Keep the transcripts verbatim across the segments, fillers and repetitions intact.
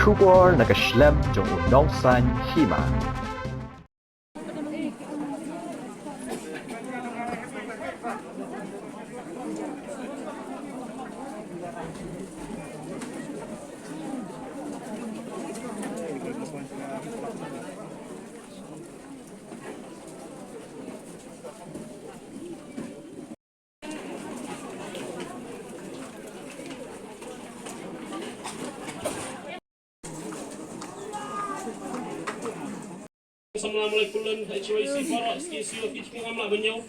Khubor na ka shlem jong u nongsan hima. Samla Malai Kullen, H Y C Barak, S K C O, ki jingam lah ban ñiew.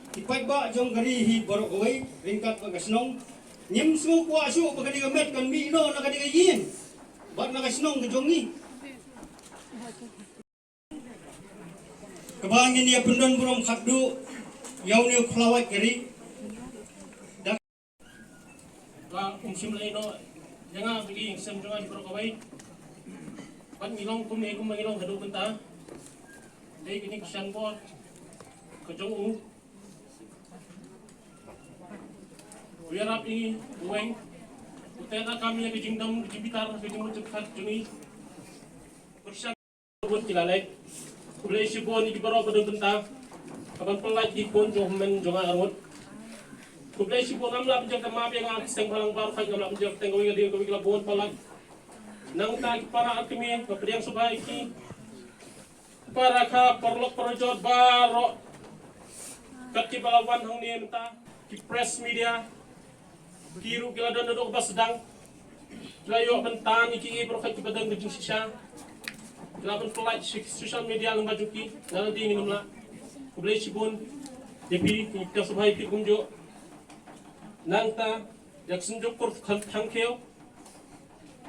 Ki paidbah jong ka ri hi baroh kawei, ryngkat bad ka shnong. Ngim sngew kwah shuh ba kane ka met kan mih noh na kane ka ïing bad na ka shnong ka jong ngi. Kaba ngin ïa pyndon burom khatduh ïa une u khlawait ka ri. Da ba um shym lei noh ïa nga bad ki sem jong nga baroh kawei. Bad ngi long kumne kumba ngi long haduh mynta. Dei kine ki shan bor ka jong u. U ïarap ïa ngi, u weng. U teh da kam ïa ka jingdom, ka jingbitar, ka jingmut jingpyrkhat jong ngi. Pyrshah bun ki la leit. Khublei shibun ïa ki baroh ba don bynta. Kaban pyllait ki khun jong hynmen jong nga arngut. Khublei shibun, ngam lah ban jer tang map ïa nga ki seng bhalang baroh, ngam lah ban jer tang kawei ka dei kawei ka la bun palat. Nangta ki para kmie, nga pdiang sngewbha ïa ki para kha, paralok parajor baroh. Kat kiba la wan hangne mynta, ki press media, ki ruh ki la don naduh kaba sdang. Ki la ïoh ban tan ïa kiei baroh kiba don ka jingshisha. Ki la ban pyllait sha social media lyngba jong ki. Nga la dei ngin ym lah. Khublei shibun ïa phi, ki pdiang sngewbha ïa phi kumjuh. Nangta ïa ka Synjuk Kur Khan Thangkhiew,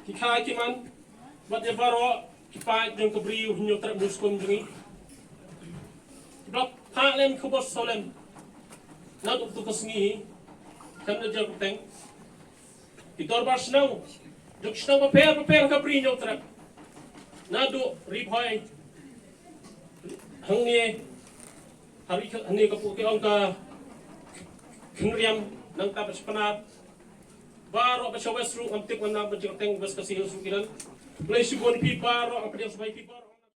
ki kha ki man, bad ïa baroh ki paid jong ka Bri u Hynñiewtrep Newscom jong ngi. Ki ba phah lem khubor sngewlem naduh tu ka sngi, khlem da jer kyrteng. Ki dorbar shnong jong ki shnong bapher bapher ka Bri Hynñiewtrep, naduh Ri Bhoi hangne, ha ri, hangne ka pu, ki ong ka Khynriam, nangta bad sha Pnar. Baroh bad sha West ruh, ngam tip ngam nang ban jer kyrteng, West Khasi Hills ruh ki don. Khublei shibun ïa phi baroh, nga pdiang sngewbha ïa phi baroh.